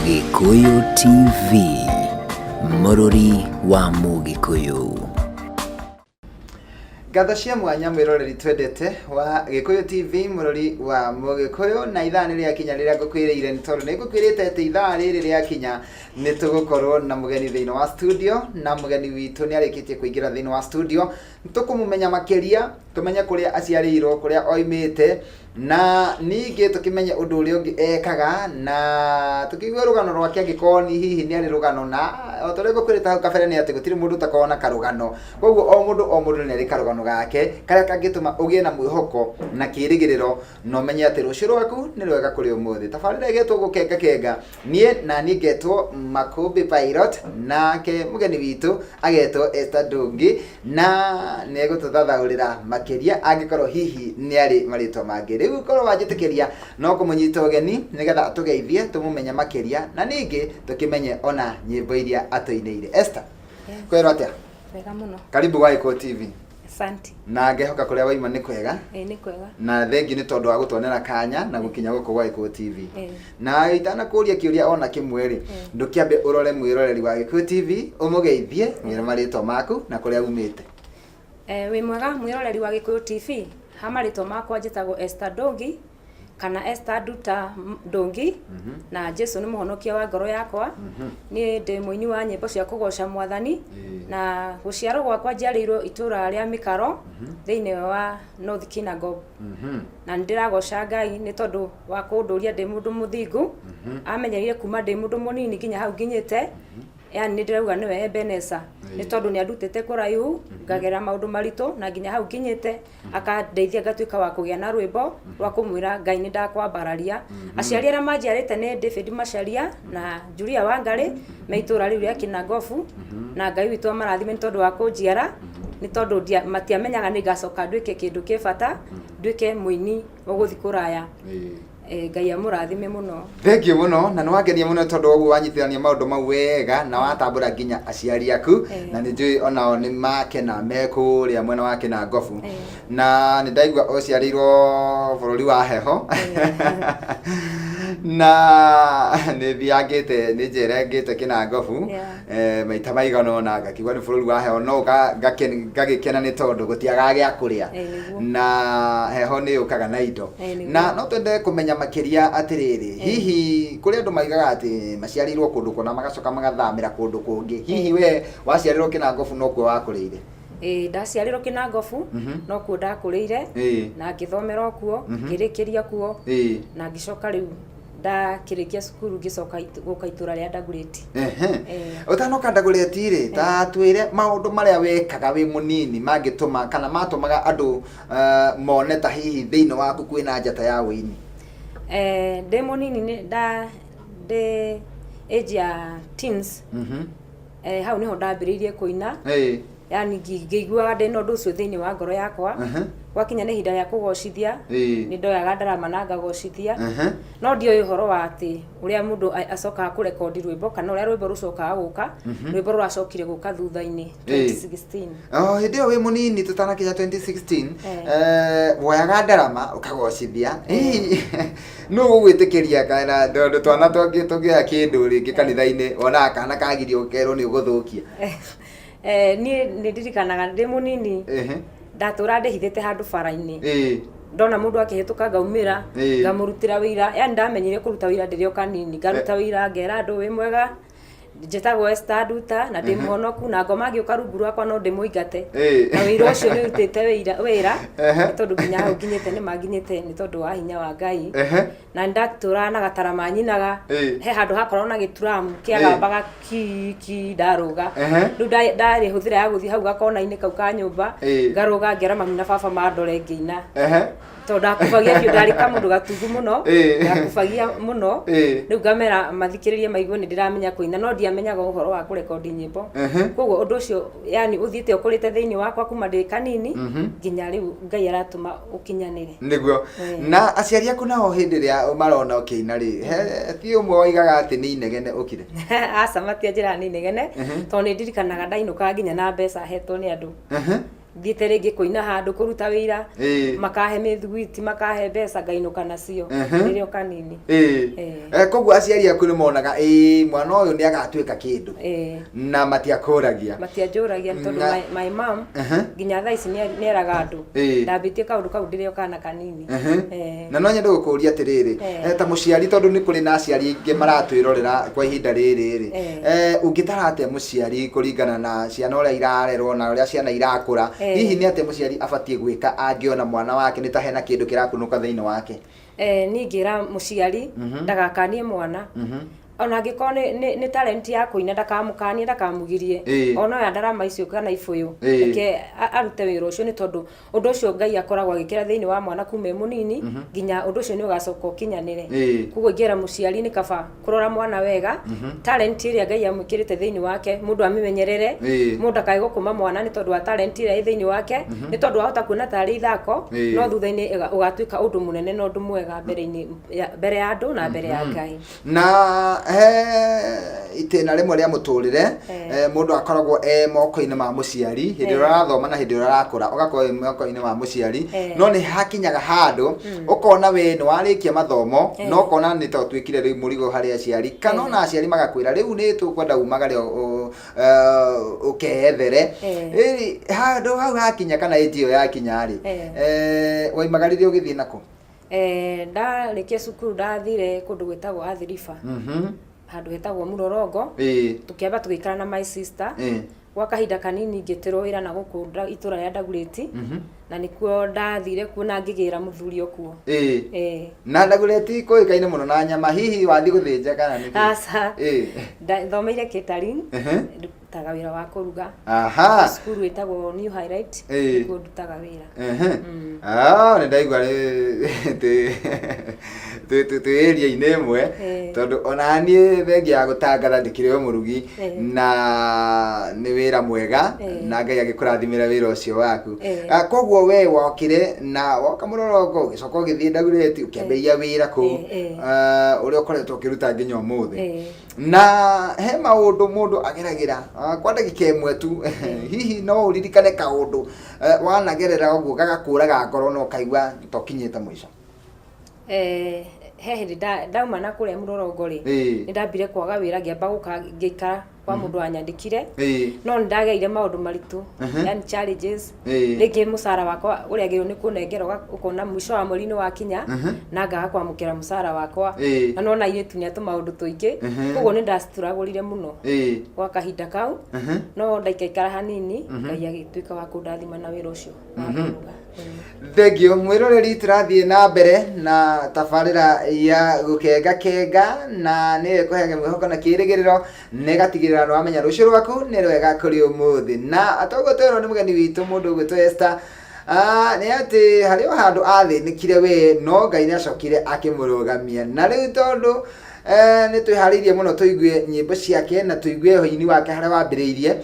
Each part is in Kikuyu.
Gĩkũyũ TV, mũrũri wa Mũgĩkũyũ. Ngatho cia mwanya mwĩroreri twendete wa Gĩkũyũ TV, mũrori wa Mũgĩkũyũ. Na ithaa nĩ rĩakinya rĩrĩa ngũkwĩrĩire, nĩ tondũ nĩ ngũkwĩrĩte atĩ ithaa rĩrĩ rĩakinya nĩ tũgũkorwo na mũgeni thĩinĩ wa studio, na mũgeni witũ nĩ arĩkĩtie kũingĩra thĩinĩ wa studio. Nĩ tũkũmũmenya makĩria, tũmenye kũrĩa aciarĩirwo, kũrĩa oimĩte, na ningĩ tũkĩmenye ũndũ ũrĩa ũngĩ ekaga, na tũkĩigue rũgano rwake angĩkorwo nĩ hihi nĩ arĩ rũgano. Na o ta ũrĩa ngũkwĩrĩte hau kabere nĩ atĩ gũtirĩ mũndũ ũtakoragwo na karũgano, koguo o mũndũ o mũndũ nĩ arĩ karũgano gake karĩa kangĩtũma ũgĩe na mwĩhoko na kĩĩrĩgĩrĩro, na ũmenye atĩ rũciũ rwaku nĩ rwega kũrĩ ũmũthĩ. Tabarĩra ĩgetwo Gũkenga Kenga. Niĩ na niĩ ngetwo Makũmbĩ Pilot, nake mũgeni witũ agetwo Esther Ndũngĩ, na nĩ egũtũthathaũrĩra makĩria angĩkorwo hihi nĩ arĩ marĩtwa mangĩ. Rĩu korwo wanjĩtĩkĩria no kũmũnyita ũgeni nĩgetha atũgeithie, tũmũmenye makĩria, na ningĩ tũkĩmenye ona nyĩmbo iria atũinĩire. Esther, kwĩrwo atĩa? Wega mũno. Karibu gwa Gĩkũyũ TV. Asante. Na ngehoka kũrĩa waima nĩ kwega. Ĩĩ, nĩ kwega. Na thengiũ nĩ tondũ wa gũtuonera kanya na gũkinya gũkũ gwa Gĩkũyũ TV. Ĩĩ. Na itanakũria kĩũria ona kĩmwe rĩ, ndũkĩambe ũrore mwĩroreri wa Gĩkũyũ TV, ũmũgeithie, mwĩre marĩtwa maku na kũrĩa umĩte. Eh, wĩ mwega mwĩroreri wa Gĩkũyũ TV. Ha marĩtwa makwa njĩtagwo Esther Ndũngi kana Esther Nduta Ndũngi, na Jesu nĩ mũhonokia wa ngoro yakwa. Niĩ ndĩ mũini wa nyĩmbo cia kũgoca Mwathani, na gũciarwo gwakwa njiarĩirwo itũra rĩa Mĩkaro thĩinĩ wa North Kinangop. Na nĩ ndĩragoca Ngai nĩ tondũ wa kũndũria ndĩ mũndũ mũthingu, amenyerire kuma ndĩ mũndũ mũnini nginya hau nginyĩte. Yani nĩ ndĩrauga nĩwe Ebeneza, nĩ tondũ nĩ andutĩte kũraihu, ngagera maũndũ maritũ na nginya hau nginyĩte, akandeithia ngatuĩka wa kũgĩa na rwĩmbo rwa kũmwĩra Ngai nĩ ndakwambararia. Aciari arĩa manjiarĩte nĩ David Macharia na Julia Wangarĩ me itũra rĩu rĩa Kinangofu, na Ngai witũ amarathime nĩ tondũ wa kũnjiara, nĩ tondũ matiamenyaga nĩ ngacoka nduĩke kĩndũ kĩ bata, nduĩke mũini ũgũthiĩ kũraya. Ngai amũrathime mũno. Thengiũ mũno, na nĩ wangenia mũno tondũ ũguo wanyitithania maũndũ mau wega na watambũra nginya aciari aku, na nĩ njũĩ onao nĩ makena me kũrĩa mwena wa Kĩnangobu. Na nĩ ndaigua ũciarĩirwo bũrũri wa heho, na nĩ thiangĩte, nĩ njerengĩte Kĩnangobu maita maigana ũna, ngakiuga nĩ bũrũri wa heho, no ngagĩkena nĩ tondũ gũtiagaga gĩa kũrĩa. Nĩguo. Na heho nĩ yũkaga na indo. Nĩguo. Na no twende kũmenya makĩria atĩrĩrĩ, hihi kũrĩ andũ maigaga atĩ maciarĩirwo kũndũ kũna magacoka magathamĩra kũndũ kũngĩ, hihi we waciarĩrwo Kĩnangobu nokuo wakũrĩire? Ĩĩ, ndaciarĩrwo Kĩnangobu, nokuo ndakũrĩire, na ngĩthomera o kuo, ngĩrĩkĩria kuo, na ngĩcoka rĩu ndakĩrĩkia cukuru ngĩcoka gũka itũra rĩa Dagoretti. Ũtanoka Dagoretti rĩ, ta twĩre maũndũ marĩa wekaga wĩ mũnini mangĩtũma kana matũmaga andũ mone ta hihi thĩinĩ waku kwĩna njata ya ũini. Ndĩ mũnini nĩ nda ndĩ age ya teens, hau nĩho ndambĩrĩirie kũina. Yani ngĩiguaga ndĩna ũndũ ũcio thĩinĩ wa ngoro yakwa. Gwakinya nĩ ihinda rĩa kũgocithia, nĩ ndoyaga ndarama na ngagocithia. No ndioĩ ũhoro wa atĩ ũrĩa mũndũ acokaga kũrekondi rwĩmbo kana ũrĩa rwĩmbo rũcokaga gũka. Rwĩmbo rũracokire gũka thutha-inĩ 2016. O hĩndĩ ĩyo wĩ mũnini tũtanakinya 2016, woyaga ndarama ũkagocithia, hihi nũ ũgũgwĩtĩkĩria? Kana tondũ twana tũngĩoya kĩndũ rĩngĩ kanitha-inĩ, wonaga kana kagirio ũkerwo nĩ ũgũthũkia. Niĩ nĩ ndirikanaga ndĩ mũnini, ndatũra ndĩhithĩte handũ bara-inĩ, ndona mũndũ akĩhĩtũka ngaumĩra, ngamũrutĩra wĩira. Yani ndamenyire kũruta wĩira ndĩrĩ o kanini, ngaruta wĩira ngera andũ wĩ mwega, njĩtagwo Esther Nduta na ndĩ mũhonoku, na ngoma angĩũka rungu rwakwa no ndĩmũingate. Na wĩira ũcio nĩ ũrutĩte wĩra, nĩ tondũ nginya hau nginyĩte nĩ manginyĩte nĩ tondũ wa hinya wa Ngai. Na nĩ ndatũraga na gatarama nyinaga, he handũ hakoragwo na gĩturamu kĩagambaga ki ki ndarũga. Rĩu ndarĩhũthĩra ya gũthiĩ hau gakona-inĩ kau ka nyũmba, ngarũga ngera mami na baba mandore ngĩina. Tondũ ndakubagia biũ, ndarĩ kamũndũ gatungu mũno, ndakubagia mũno. Rĩu ngamera mathikĩrĩrie maigue nĩ ndĩramenya kũina, no ndiamenyaga ũhoro wa kũrekondi nyĩmbo. Koguo ũndũ ũcio yani ũthiĩte ũkũrĩte thĩinĩ wakwa kuma ndĩ kanini nginya rĩu Ngai aratũma ũkinyanĩre. Nĩguo. Na aciari aku nao hĩndĩ ĩrĩa marona ũkĩina rĩ, he ti ũmwe waigaga atĩ nĩ inegene ũkire? Aca, matianjĩraga nĩ inegene, tondũ nĩ ndirikanaga ndainũkaga nginya na mbeca hetwo nĩ andũ. Thiĩte rĩngĩ kũina handũ kũruta wĩra, makahe mĩthiguiti, makahe mbeca, ngainũka nacio rĩrĩa o kanini. Koguo aciari aku nĩ monaga ĩĩ mwana ũyũ nĩ agatuĩka kĩndũ na matiakũragia? Matianjũragia nĩ tondũ my mom nginya thaa ici nĩeraga andũ ndambĩtie kaũndũ kau ndĩrĩ o kana kanini. Na no nyende gũkũria atĩrĩrĩ, ta mũciari, tondũ nĩ kũrĩ na aciari aingĩ maratwĩrorera kwa ihinda rĩrĩ rĩ, ũngĩtara atĩa mũciari kũringana na ciana ũrĩa irarerwo na ũrĩa ciana irakũra? Hihi nĩ atĩa mũciari abatiĩ gwĩka angĩona mwana wake nĩ ta hena kĩndũ kĩrakunũka thĩinĩ wake? Niĩ ingĩra mũciari ndagakanie mwana, ona angĩkorwo nĩ talent ya kũina, ndakamũkanie, ndakamũgirie. Ona oya ndarama icio kana ibũyũ, reke arute wĩra ũcio, nĩ tondũ ũndũ ũcio Ngai akoragwo agĩkĩra thĩinĩ wa mwana kuma e mũnini, nginya ũndũ ũcio nĩ ũgacoka ũkinyanĩre. Koguo ingĩra mũciari nĩ kaba kũrora mwana wega, talent ĩrĩa Ngai amwĩkĩrĩte thĩinĩ wake, mũndũ amĩmenyerere. Mũndũ ndakae gũkũma mwana nĩ tondũ wa talent ĩrĩa ĩ thĩinĩ wake, nĩ tondũ wahota kuona tarĩ ithako, no thutha-inĩ ũgatuĩka ũndũ mũnene na ũndũ mwega mbere-inĩ mbere ya andũ na mbere ya Ngai. Na he itĩna rĩmwe rĩa mũtũrĩre, mũndũ akoragwo e moko-inĩ ma mũciari hĩndĩ ĩrĩa ũrathoma na hĩndĩ ĩrĩa ũrakũra, ũgakorwo wĩ moko-inĩ ma mũciari. No nĩ hakinyaga handũ ũkona we nĩ warĩkia mathomo, no ũkona nĩ ta ũtuĩkire rĩu mũrigo harĩ aciari, kana ona aciari magakwĩra rĩu nĩ tũkwenda umagare ũkeyethere. Handũ hau hakinya kana ĩnji ĩyo yakinya rĩ, waimagarire ũgĩthiĩ nakũ? Ndarĩkia cukuru ndathire kũndũ gwĩtagwo Athi River, handũ hetagwo Mũrorongo. Tũkĩamba tũgĩikara na my sister. Gwa kahinda kanini ngĩtĩrwo wĩra na gũkũ itũra rĩa Ndagurĩti, na nĩkuo ndathire kuo na ngĩgĩra mũthuri o kuo. Na Ndagureti kũĩkaine mũno na nyama, hihi wathiĩ gũthĩnja kana nĩkĩ? Aca. Ndathomeire catering. Ndutaga wĩra wa kũruga. Cukuru ĩtagwo New Highlight. Nĩkuo ndutaga wĩra. Ah, nĩ ndaigua twĩ area-inĩ ĩmwe, tondũ ona niĩ thengia ya gũtangatha ndĩkĩrĩ o mũrugi. Na nĩ wĩra mwega, na Ngai agĩkũrathimĩra wĩra ũcio waku. Ah, koguo we wokire na woka Mũrorongo, ũgĩcoka ũgĩthiĩ Ndagureti, ũkĩambĩrĩria wĩra kũu, ah, ũrĩa ũkoretwo ũkĩruta nginya ũmũthĩ. Na he maũndũ mũndũ ageragĩra, ah, kwa ndagĩka ĩmwe tu, hihi no ũririkane kaũndũ wanagerera ũguo gagakũraga ngoro na ũkaigua ta ũkinyĩte mũico? He hĩndĩ ndauma na kũrĩa Mũrorongo rĩ, nĩ ndambire kwaga wĩra, ngĩamba gũka ngĩikara kwa mũndũ wanyandĩkire, no nĩ ndagereire maũndũ maritũ, yani challenges. Rĩngĩ mũcara wakwa ũrĩa agĩrĩirwo nĩ kũnengera, ũkona mũico wa mweri nĩ wakinya na ngaga kwamũkĩra mũcara wakwa, na nona airĩtu nĩ atũ maũndũ tũingĩ. Koguo nĩ ndacituragũrire mũno gwa kahinda kau, no ndaikaikara hanini Ngai agĩtuĩka wa kũndathima na wĩra ũcio wa kũruga. Thengio mwĩroreri, tũrathiĩ na mbere na tabarĩra ya Gũkenga Kenga, na nĩyo ĩkũheaga mwĩhoko na kĩrĩgĩrĩro na ĩgatigĩrĩra nĩ wamenya rũciũ rwaku nĩ rwega kũrĩ ũmũthĩ. Na toguo twerwo nĩ mũgeni witũ, mũndũ ũgwĩtwo Esther, ah, nĩ atĩ harĩ o handũ athĩnĩkire we, no Ngai nĩ acokire akĩmũrũgamia. Na rĩu tondũ nĩ twĩharĩirie mũno tũigue nyĩmbo ciake na tũigue ũini wake harĩa wambĩrĩirie,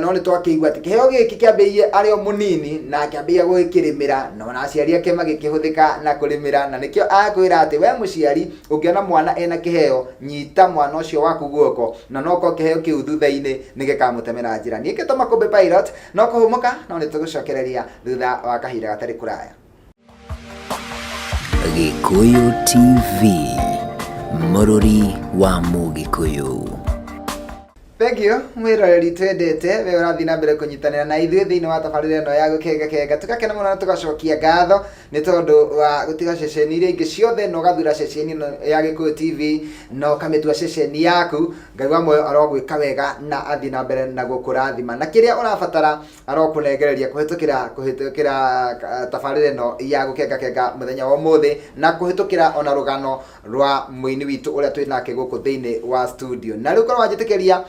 no nĩ twakĩigua atĩ kĩheo gĩkĩ kĩambĩrĩirie arĩ o mũnini na akĩambĩrĩria gũgĩkĩrĩmĩra, na ona aciari ake magĩkĩhũthĩka na kũrĩmĩra. Na nĩkĩo akwĩra atĩ we mũciari ũngĩona mwana ena kĩheo, nyita mwana ũcio waku guoko, na no korwo kĩheo kĩu thutha-inĩ nĩ gĩkamũtemera njĩra. Niĩ ngĩtwo Makũmbĩ Pilot, no kũhũmũka, no nĩ tũgũcokereria thutha wa kahinda gatarĩ kũraya. Gĩkũyũ TV, mũrũri wa Mũgĩkũyũ. Thank you mwĩroreri twendete, we ũrathiĩ na mbere kũnyitanĩra na ithuĩ thĩinĩ wa tabarĩra ĩno ya Gũkenga Kenga. Tũgakena mũno na tũgacokia ngatho nĩ tondũ wa gũtiga ceceni iria ingĩ ciothe na ũgathura ceceni ĩno ya Gĩkũyũ TV na ũkamĩtua ceceni yaku. Ngai wa muoyo arogwĩka wega na athiĩ na mbere na gũkũrathima, na kĩrĩa ũrabatara arokũnengereria kũhĩtũkĩra tabarĩra ĩno ya Gũkenga Kenga mũthenya wa ũmũthĩ, na kũhĩtũkĩra ona rũgano rwa mũini witũ ũrĩa twĩ nake gũkũ thĩinĩ wa studio. Na rĩu korwo wanjĩtĩkĩria,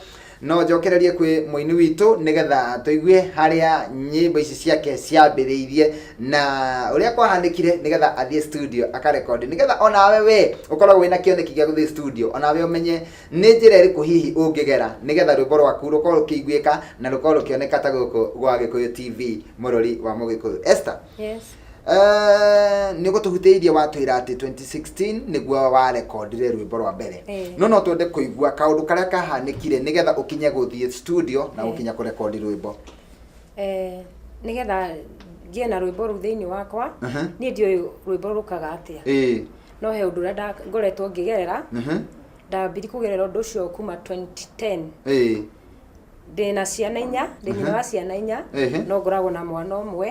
no njokererie kwĩ mũini witũ nĩgetha tũigue harĩa nyĩmbo ici ciake ciambĩrĩirie na ũrĩa kwahanĩkire nĩgetha athiĩ studio akarekondi, nĩgetha onawe we ũkoragwo wĩna kĩoneki gĩa gũthiĩ studio, onawe ũmenye nĩ njĩra ĩrĩkũ hihi ũngĩgera nĩgetha rwĩmbo rwaku rũkorwo rũkĩiguĩka na rũkorwo rũkĩoneka ta gũkũ gwa Gĩkũyũ TV, mũrori wa Mũgĩkũyũ. Esther, Yes. Nĩ ũgũtũhutĩirie watwĩra atĩ 2016 nĩguo warekondire rwĩmbo rwa mbere. No twende kũigua kaũndũ karĩa kahanĩkire nĩgetha ũkinye gũthiĩ studio na gũkinya kũrekondi rwĩmbo. Nĩgetha ngĩe na rwĩmbo rũu thĩinĩ wakwa, niĩ ndiũĩ rwĩmbo rũkaga atĩa, no he ũndũ ũrĩa ngoretwo ngĩgerera. Ndambiri kũgerera ũndũ ũcio kuma 2010. Ndĩna ciana 4, ndĩ nyina wa ciana 4, no ngoragwo na mwana ũmwe.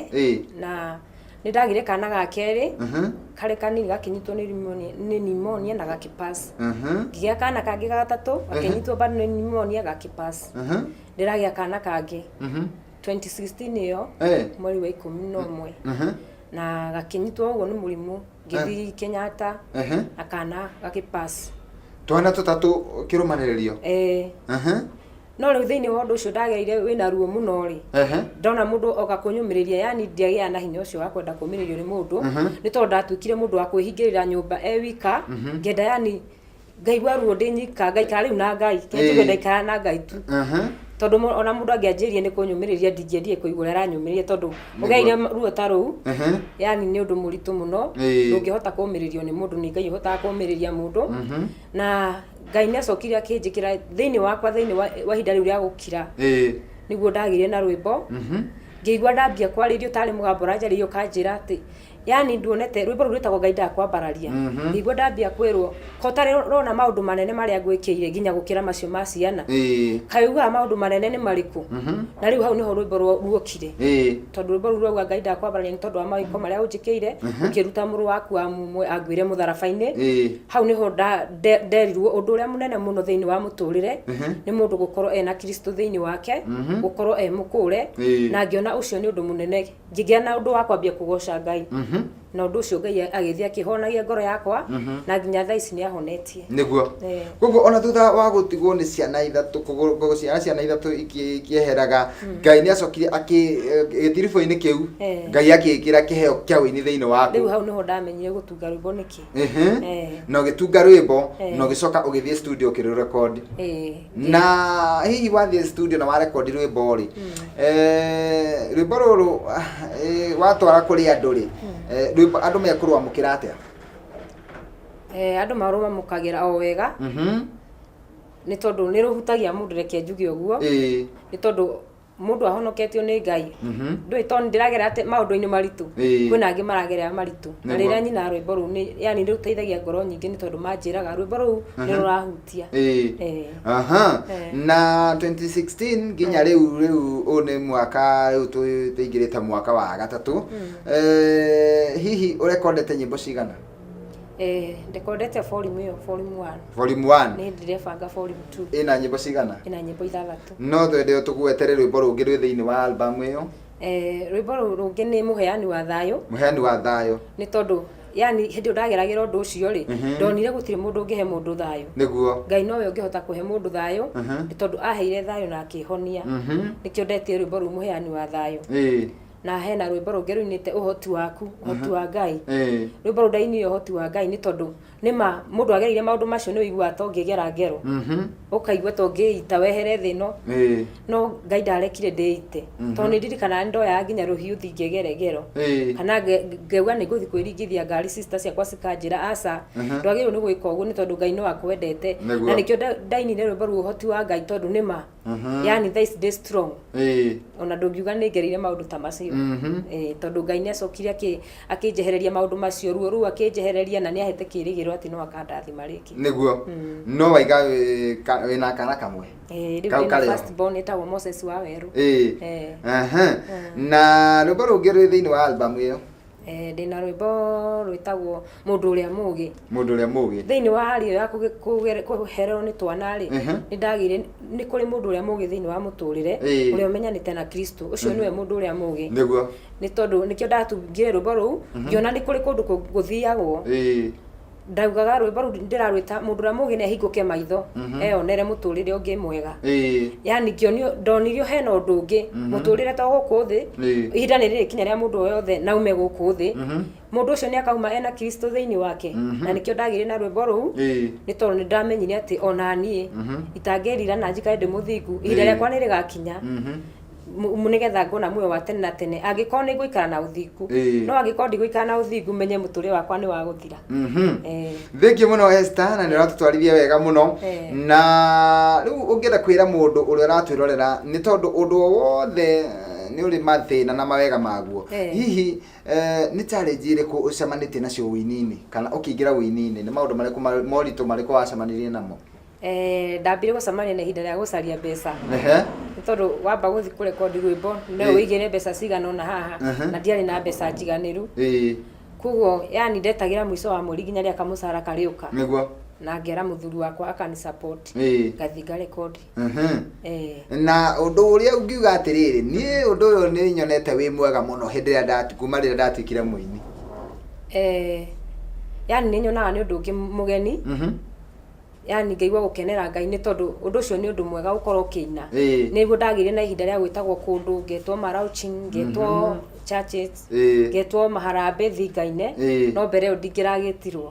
Na nĩ ndagire kana ga kerĩ karĩ kanini, gakĩnyitwo nĩ pneumonia na gakĩpass. Ngĩgĩa kana kangĩ ga gatatũ, gakĩnyitwo bado nĩ pneumonia, gakĩpass. Ndĩragĩa kana kangĩ 2016 ĩyo, mweri wa 11, na gakĩnyitwo ũguo nĩ mũrimũ, ngĩthiĩ Kenyatta, na kana gakĩpass. Twana tũtatũ kĩrũmanĩrĩrio. Eh. No rĩu thĩinĩ wa ũndũ ũcio ndagereire wĩna ruo mũno rĩ, ndona mũndũ oka kũnyũmĩrĩria, yani ndiagĩa na hinya ũcio wa kwenda kũmĩrĩrio nĩ mũndũ, nĩ tondũ ndatuĩkire mũndũ wa kwĩhingĩrĩra nyũmba e wika, ngenda, yani ngaigua ruo ndĩ nyika, ngaikara rĩu na Ngai. Kĩrĩa njuge, ndaikara na Ngai tu, tondũ ona mũndũ angĩanjĩrire nĩ kũnyũmĩrĩria, ndingĩendire kũigua ũrĩa aranyũmĩrĩria, tondũ ũgereire ruo ta rũu, yani nĩ ũndũ mũritũ mũno, ndũngĩhota kũmĩrĩrio nĩ mũndũ, nĩ Ngai ũhotaga kũmĩrĩria mũndũ. Na Ngai nĩ acokire akĩnjĩkĩra thĩinĩ wakwa, thĩinĩ wa ihinda rĩu rĩa gũkira, nĩguo ndagĩire na rwĩmbo. Ngĩigua ndambia kwarĩrio tarĩ mũgambo ũranjarĩria ũkanjĩra atĩ, yani nduonete rwĩmbo rũu rwĩtagwo "Ngai Ndakwambararia". Ngĩigua ndambia kwĩrwo ko ũtarĩ ũrona maũndũ manene marĩa ngwĩkĩire nginya gũkĩra macio ma ciana, kaĩ ugaga maũndũ manene nĩ marĩkũ? Na rĩu hau nĩho rwĩmbo ruokire, tondũ rwĩmbo rũu rwauga, "Ngai ndakwambararia nĩ tondũ wa mawĩko marĩa ũnjĩkĩire, ũkĩruta mũrũ waku wa mũmwe anguĩre mũtharaba-inĩ." Hau nĩho nderirwo ũndũ ũrĩa mũnene mũno thĩinĩ wa mũtũrĩre nĩ mũndũ gũkorwo ena Kristo thĩinĩ wake, gũkorwo e mũkũre. Na ngĩona ũcio nĩ ũndũ mũnene, ngĩgĩa na ũndũ wa kwambia kũgoca Ngai, na ũndũ ũcio Ngai agĩthiĩ akĩhonagia ngoro yakwa, na nginya thaa ici nĩ ahonetie. Koguo ona thutha wa gũtigwo nĩ ciana ithatũ, gũciara ciana ithatũ ikĩeheraga, Ngai nĩ acokire gĩtiribũ-inĩ kĩu, Ngai akĩĩkĩra kĩheo kĩa ũini thĩinĩ waku. Rĩu hau nĩho ndamenyire gũtunga rwĩmbo nĩkĩ. Na ũgĩtunga rwĩmbo, na ũgĩcoka ũgĩthiĩ studio ũkĩrũrekondi. Na hihi wathiĩ studio na warekondi rwĩmbo rĩ, rwĩmbo rũrũ watwara kũrĩ andũ rĩ, rwĩmbo andũ mekũrwamũkĩra atĩa? Andũ marũmamũkagĩra o wega, nĩ tondũ nĩ rũhutagia mũndũ, reke njuge ũguo, nĩ tondũ mũndũ ahonoketio nĩ Ngai, ndũĩ tondũ ndĩragerera atĩ maũndũ-inĩ maritũ, kwĩna angĩ maragerera maritũ. Na rĩrĩa nyina rwĩmbo rũu nĩ yani nĩ rũteithagia ngoro nyingĩ, nĩ tondũ manjĩraga rwĩmbo rũu nĩ rũrahutia. Na 2016 nginya rĩu ũyũ nĩ mwaka rĩu tũingĩrĩte mwaka wa gatatũ. Hihi ũrekondete nyĩmbo cigana? Ndekondete volume ĩyo, volume 1. Volume 1. Nĩ ndĩrebanga volume 2. Ĩna nyĩmbo cigana? Ĩna nyĩmbo 6. No twende tũgwetere rwĩmbo rũngĩ rwĩ thĩinĩ wa album ĩyo. Rwĩmbo rũu rũngĩ nĩ "Mũheani wa Thayũ". "Mũheani wa Thayũ". Nĩ tondũ yani hĩndĩ ĩyo ndageragĩra ũndũ ũcio rĩ, ndonire gũtirĩ mũndũ ũngĩhe mũndũ thayũ. Ngai nowe ũngĩhota kũhe mũndũ thayũ, nĩ tondũ aheire thayũ na akĩhonia. Nĩkĩo ndetie rwĩmbo rũu "Mũheani wa Thayũ". Na hena rwĩmbo rũngĩ rũinĩte "Ũhoti Waku, Ũhoti wa Ngai". Rwĩmbo rũu ndainire "Ũhoti wa Ngai" nĩ tondũ nĩma mũndũ agereire maũndũ macio, nĩ ũiguaga ta ũngĩgera ngero, ũkaigua ta ũngĩita wehere thĩ ĩno, no Ngai ndarekire ndĩite, tondũ nĩ ndirikanaga nĩ ndoyaga nginya rũhiũ thi ngegere ngero, kana ngauga nĩ ngũthiĩ kwĩringithia ngari, sister ciakwa cikanjĩra aca, ndwagĩrĩirwo nĩ gwĩka ũguo, nĩ tondũ Ngai no akwendete. Na nĩkĩo ndainire rwĩmbo rũu "Ũhoti wa Ngai", tondũ nĩma yani thaa ici ndĩ strong, ona ndũngiuga nĩ ngereire maũndũ ta macio. Tondũ Ngai nĩ acokire akĩnjehereria maũndũ macio, ruo rũu akĩnjehereria, na nĩ ahete kĩĩrĩgĩrĩro atĩ no akandathima rĩngĩ. Nĩguo. No waiga wĩna kana kamwe? Rĩu Kau ndĩna karĩ ho. first born ĩtagwo Moses wa Werũ. Na rwĩmbo rũngĩ rwĩ thĩinĩ wa album ĩyo? Ndĩna rwĩmbo rwĩtagwo "Mũndũ Ũrĩa Mũgĩ". "Mũndũ Ũrĩa Mũgĩ". Thĩinĩ wa hali ĩyo ya kũhererwo nĩ twana rĩ, nĩ ndagĩire nĩ kũrĩ mũndũ ũrĩa mũgĩ thĩinĩ wa mũtũrĩre, ũrĩa ũmenyanĩte na Kristo, ũcio nĩwe mũndũ ũrĩa mũgĩ. Nĩ tondũ nĩkĩo ndatungire rwĩmbo rũu, ngĩona nĩ kũrĩ kũndũ gũthiagwo. Ndaugaga rwĩmbo rũu ndĩrarwĩta "Mũndũ Ũrĩa Mũgĩ nĩ ahingũke maitho eyonere mũtũrĩre ũngĩ mwega". Yani ngĩonio, ndonirio hena ũndũ ũngĩ mũtũrĩre to gũkũ thĩ. Ihinda nĩ rĩrĩkinya rĩa mũndũ o yothe na ume gũkũ thĩ. Mũndũ ũcio nĩ akauma ena Kristo thĩinĩ wake. Na nĩkĩo ndagĩire na rwĩmbo rũu, nĩ tondũ nĩ ndamenyire atĩ ona niĩ itangĩrira na njikare ndĩ mũthingu, ihinda rĩakwa nĩ rĩgakinya nĩgetha ngona muoyo wa tene na tene, angĩkorwo nĩ ngũikara na ũthingu. No angĩkorwo ndigũikara na ũthingu, menye mũtũrĩre wakwa nĩ wa gũthira. Thank you mũno, Esther, na nĩ ũratũtwarithia wega mũno. Na rĩu ũngĩenda kwĩra mũndũ ũrĩa ũratwĩrorera, nĩ tondũ ũndũ o wothe Nĩ ũrĩ mathĩna na mawega maguo. Hihi nĩ challenge ĩrĩkũ ũcemanĩtie nacio ũini-inĩ kana ũkĩingĩra ũini-inĩ, nĩ maũndũ marĩkũ moritũ marĩkũ wacemanirie namo? Ndambire gũcemania na ihinda rĩa gũcaria mbeca. Nĩ tondũ wamba gũthiĩ kũrekondi rwĩmbo no ũigĩre mbeca cigana ũna haha, na ndiarĩ na mbeca njiganĩru. Koguo yani ndetagĩra mũico wa mweri nginya rĩrĩa kamũcara karĩũka. Na ngera mũthuri wakwa akani support. Ngathiĩ ngarekondi. Na ũndũ ũrĩa ũngiuga atĩrĩrĩ, niĩ ũndũ ũyũ nĩ nyonete wĩ mwega mũno hĩndĩ ĩrĩa kuma rĩrĩa ndatuĩkire mũini? Yani nĩ nyonaga nĩ ũndũ ũngĩ mũgeni. Yani ngaigua gũkenera Ngai nĩ tondũ ũndũ ũcio nĩ ũndũ mwega gũkorwo ũkĩina. Nĩguo ndagĩire na ihinda rĩa gwĩtagwo kũndũ, ngetwo ma launching, ngetwo churches, ngetwo maharambee thinga-inĩ. No mbere ĩyo ndingĩragĩtirwo.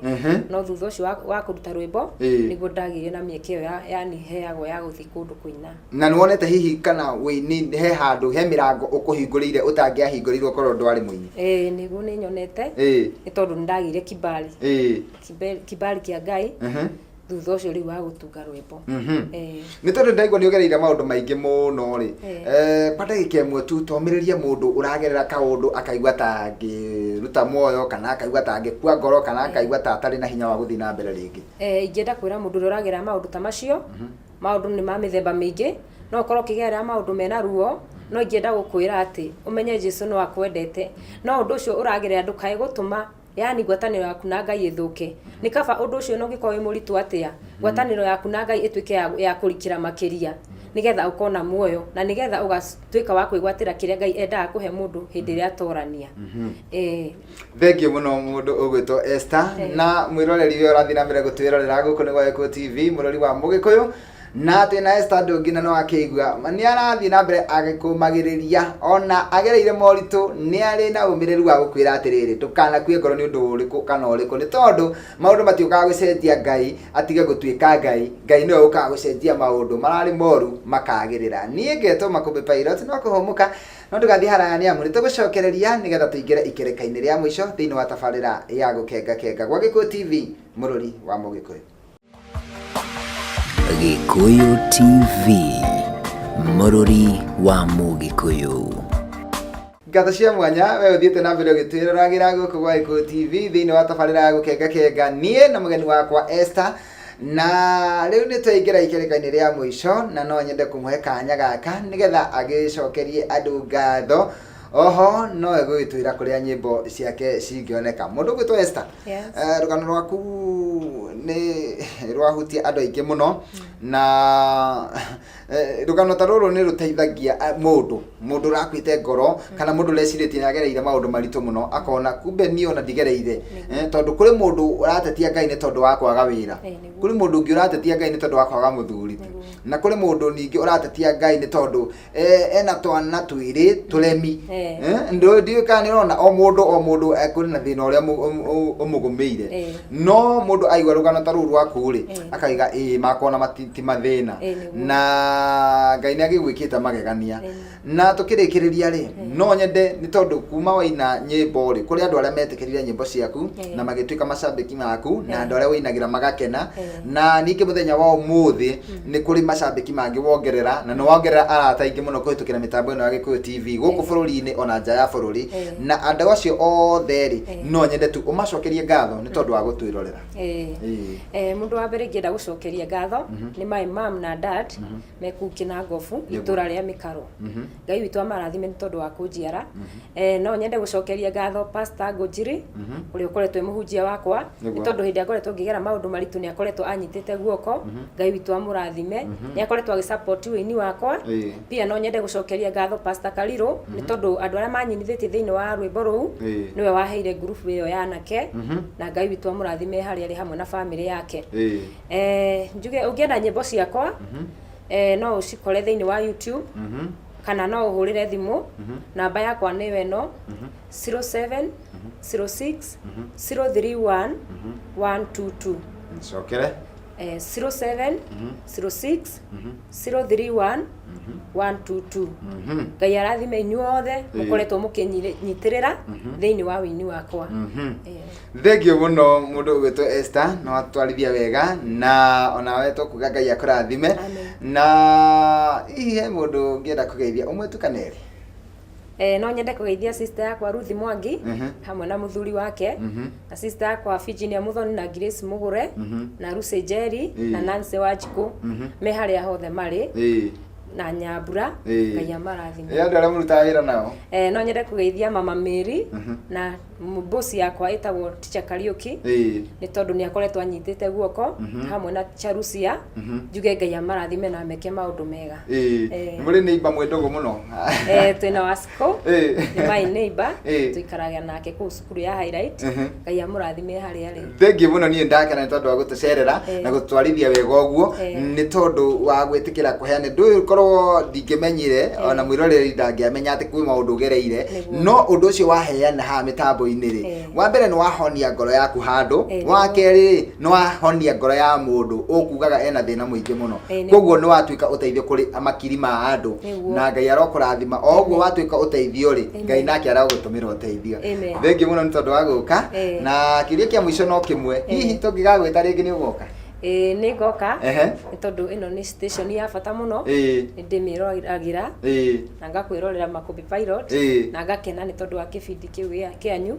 No thutha ũcio wa kũruta rwĩmbo, nĩguo ndagĩire na mĩeke ĩyo yani heagwo ya gũthiĩ kũndũ kũina. Na nĩ wonete hihi kana wĩini he handũ he mĩrango ũkũhingũrĩire ũtangĩahingũrĩirwo korwo ndwarĩ mũini? Ĩĩ, nĩguo, nĩ nyonete. Nĩ tondũ nĩ ndagĩire kibali. Kibali kĩa Ngai thutha ũcio rĩu wa gũtunga rwĩmbo. Nĩ tondũ ndaigua nĩ ũgereire maũndũ maingĩ mũno rĩ, kwa ndagĩka ĩmwe tu tomĩrĩrie mũndũ ũragerera kaũndũ akaigua ta angĩruta muoyo kana akaigua ta angĩkua ngoro kana akaigua ta atarĩ na hinya wa gũthiĩ na mbere rĩngĩ. Ingĩenda kwĩra mũndũ ũrĩa ũragerera maũndũ ta macio, maũndũ nĩ ma mĩthemba mĩingĩ, no ũkorwo ũkĩgerera maũndũ mena ruo, no ingĩenda gũkwĩra atĩ ũmenye Jesu no akwendete, no ũndũ ũcio ũragerera ndũkae gũtũma yani ngwatanĩro yaku na Ngai ĩthũke. Nĩ kaba ũndũ ũcio ona ũngĩkorwo wĩ mũritũ atĩa, ngwatanĩro yaku na Ngai ĩtuĩke ya kũrikĩra makĩria, nĩgetha ũkona muoyo na nĩgetha ũgatuĩka wa kwĩgwatĩra kĩrĩa Ngai endaga kũhe mũndũ hĩndĩ ĩrĩa atorania. Thengiũ mũno mũndũ ũgwĩtwo Esther. Na mwĩroreri ũyũ ũrathiĩ na mbere gũtwĩrorera gũkũ nĩ gwa Gĩkũyũ TV, mũrori wa Mũgĩkũyũ, na twĩna Esther Ndũngĩ, na no akĩigua nĩ arathiĩ na mbere agĩkũmagĩrĩria ona agereire moritũ, nĩ arĩ na ũmĩrĩru wa gũkwĩra atĩrĩrĩ, ndũkanakue ngoro nĩ ũndũ ũrĩkũ kana ũrĩkũ, nĩ tondũ maũndũ matiũkaga gũcenjia Ngai atige gũtuĩka Ngai. Ngai nĩwe ũkaga gũcenjia maũndũ mararĩ moru makagĩrĩra. Niĩ ngetwo Makũmbĩ Pilot, no kũhũmũka no ndũgathiĩ haraya nĩ amu nĩ tũgũcokereria nĩgetha tũingĩre ikereka-inĩ rĩa mũico thĩinĩ wa tabarĩra ya Gũkenga Kenga gwa Gĩkũyũ TV, mũrũri wa Mũgĩkũyũ. Gĩkũyũ TV, mũrũri wa Mũgĩkũyũ. Ngatho cia mwanya we ũthiĩte na mbere ũgĩtwĩroragĩra gũkũ gwa Gĩkũyũ TV thĩinĩ wa tabarĩra ya Gũkenga Kenga, niĩ na mũgeni wakwa Esther, na rĩu nĩ twaingĩra ikereka-inĩ rĩa mũico, na no nyende kũmũhe kanya gaka nĩgetha agĩcokerie andũ ngatho, oho no egũgĩtwĩra kũrĩa nyĩmbo ciake cingĩoneka. Mũndũ ũgwĩtwo Esther, Yes. Rũgano rwaku nĩ rwahutia andũ aingĩ mũno, na rũgano ta rũrũ nĩ rũteithagia mũndũ ũrakuĩte ngoro kana mũndũ ũrecirĩtie nĩ agereire maũndũ maritũ mũno, akona kumbe niĩ ona ndigereire. Tondũ kũrĩ mũndũ ũratetia Ngai nĩ tondũ wa kwaga wĩra, kũrĩ mũndũ ũngĩ ũratetia Ngai nĩ tondũ wa kwaga mũthuri, na kũrĩ mũndũ ningĩ ũratetia Ngai nĩ tondũ ena twana twĩrĩ tũremi. Ndiũĩ kana nĩ ũrona o mũndũ o mũndũ kũrĩ na thĩna ũrĩa ũmũgũmĩire, no mũndũ aigua rũgano ta rũu rwaku rĩ, akaiga ĩĩ makona ti mathĩna. Nĩguo. Na Ngai nĩ agĩgwĩkĩte magegania. Na tũkĩrĩkĩrĩria rĩ, no nyende nĩ tondũ kuma waina nyĩmbo rĩ, kũrĩ andũ arĩa metĩkĩrire nyĩmbo ciaku na magĩtuĩka macambĩki maku, na andũ arĩa ũinagĩra magakena, na ningĩ mũthenya wa ũmũthĩ nĩ kũrĩ macambĩki mangĩ wongerera, na nĩ wongerera arata aingĩ mũno kũhĩtũkĩra mĩtambo ĩno ya Gĩkũyũ TV gũkũ bũrũri-inĩ ona nja ya bũrũri. Na andũ acio othe rĩ, no nyende tu ũmacokerie ngatho nĩ tondũ wa gũtwĩrorera. Mũndũ wa mbere ingĩenda gũcokeria ngatho nĩ my mom na dad me kũu Kĩnangobu, itũra rĩa Mĩkaro. Ngai witũ amarathime nĩ tondũ wa kũnjiara. No nyende gũcokeria ngatho Pastor Ngũnjiri, ũrĩa ũkoretwo e mũhunjia wakwa, nĩ tondũ hĩndĩ ĩrĩa ngoretwo ngĩgera maũndũ maritũ nĩ akoretwo anyitĩte guoko. Ngai witũ amũrathime. Nĩ akoretwo agĩ support ũini wakwa. Pia no nyende gũcokeria ngatho Pastor Karirũ, nĩ tondũ andũ arĩa manyinithĩtie thĩinĩ wa rwĩmbo rũu, nĩwe waheire group ĩyo ya anake, na Ngai witũ amũrathime harĩa arĩ hamwe na famĩlĩ yake. Njuge ũngĩenda nyĩmbo ciakwa, no ũcikore thĩinĩ wa YouTube, kana no ũhũrĩre thimũ, namba yakwa nĩyo ĩno, 07 06 031 122. Cokere. 07 06 031 122. Ngai arathime inyuothe mũkoretwo mũkĩnyitĩrĩra thĩinĩ wa wĩini wakwa. Thengiũ mũno mũndũ ũgwĩtwo Esther, no atwarithia wega, na onawe tũkuga Ngai akũrathime. Amen. Na hihi he mũndũ ũngĩenda kũgeithia ũmwe tu kana erĩ? No nyende kũgeithia sister yakwa Ruth Mwangi hamwe na mũthuri wake, na sister yakwa Virginia Muthoni na Grace Mugure na Lucy Njeri na Nancy Wanjikũ me harĩa hothe marĩ, na Nyambura. Ngai amarathime. Ĩ andũ arĩa mũrutaga wĩra nao? No nyende kũgeithia Mama Mary na boss yakwa ĩtagwo Teacher Kariuki, nĩ tondũ nĩ akoretwo anyitĩte guoko hamwe na Charusia. Njuge Ngai amarathime na ameke maũndũ mega. Nĩ mũrĩ neighbor mwĩ ndũgũ mũno? Twĩna Wasiko, nĩ my neighbor, tũikaraga nake kũu cukuru ya Highlight. Ngai amũrathime harĩa arĩ. Thengiũ mũno, niĩ ndakena nĩ tondũ wa gũtũcerera na gũtwarithia wega ũguo, nĩ tondũ wa gwĩtĩkĩra kũheana ũndũ ũyũ. Korwo ndingĩmenyire, ona mwĩroreri ndangĩamenya atĩ kwĩ maũndũ ũgereire. No ũndũ ũcio waheana haha mĩtambo-inĩ rĩ, wa mbere nĩ wahonia ngoro yaku handũ, wa kerĩ rĩ, nĩ wahonia ngoro ya mũndũ ũkugaga ena thĩna mũingĩ mũno. Koguo nĩ watuĩka ũteithio kũrĩ makiri ma andũ. Na Ngai arokũrathima o ũguo watuĩka ũteithio rĩ, Ngai nake aragũtũmĩra ũteithio. Thengiũ mũno nĩ tondũ wa gũka. Na kĩũria kĩa mũico no kĩmwe, hihi tũngĩgagwĩta rĩngĩ nĩ ũgoka? Ĩĩ, nĩ ngoka, nĩ tondũ ĩno nĩ station ya bata mũno. Nĩ ndĩmĩroragĩra na ngakwĩrorera Makũmbĩ Pilot na ngakena nĩ tondũ wa kĩbindi kĩu kĩanyu.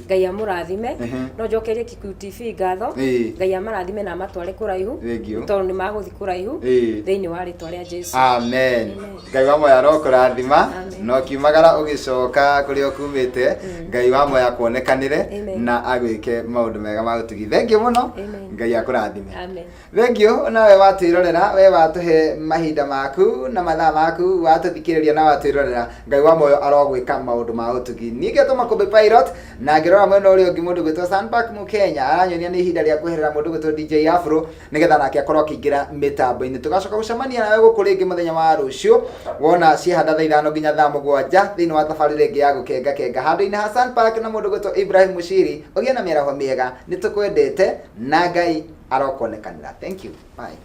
Ngai amũrathime. No njokerie Kikuyu TV ngatho. Ngai amarathime na amatware kũraihu, Thengiũ. nĩ tondũ nĩ magũthiĩ kũraihu thĩinĩ wa rĩtwa rĩa Jesu. Amen. Ngai wa moya arokũrathima. Amen. Na ũkiumagara ũgĩcoka kũrĩa ũkumĩte, Ngai wa moya akuonekanĩre Amen. na agwĩke maũndũ mega ma ũtugi. Thengiũ mũno. Amen. Ngai akũrathime. Amen. Thengiũ nawe watwĩrorera, we watũhe mahinda maku na mathaa maku, watũthikĩrĩria na watwĩrorera. Ngai wa moyo arogwĩka maũndũ ma ũtugi. Niĩ ngetwo Makũmbĩ Pilot, na ngĩrora mwena ũrĩa ũngĩ mũndũ gwĩtwo Sunpark Mũkenya aranyonia nĩ ihinda rĩa kweherera mũndũ gwĩtwo DJ Afro, nĩgetha nake akorwo akĩingĩra mĩtambo-inĩ. Tũgacoka gũcemania nawe gũkũ rĩngĩ mũthenya wa rũciũ wona ciahanda thaa 5 nginya thaa 7, thĩinĩ wa tabarĩra ĩngĩ ya gũkenga kenga, handũ-inĩ ha Sunpark na mũndũ gwĩtwo Ibrahim Mushiri. Ũgĩe na mĩaraho mĩega, nĩ tũkwendete na Ngai arokuonekanĩra. Thank you, bye.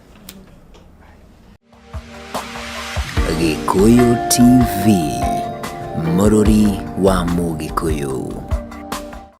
Gĩkũyũ TV, mũrũri wa Mũgĩkũyũ.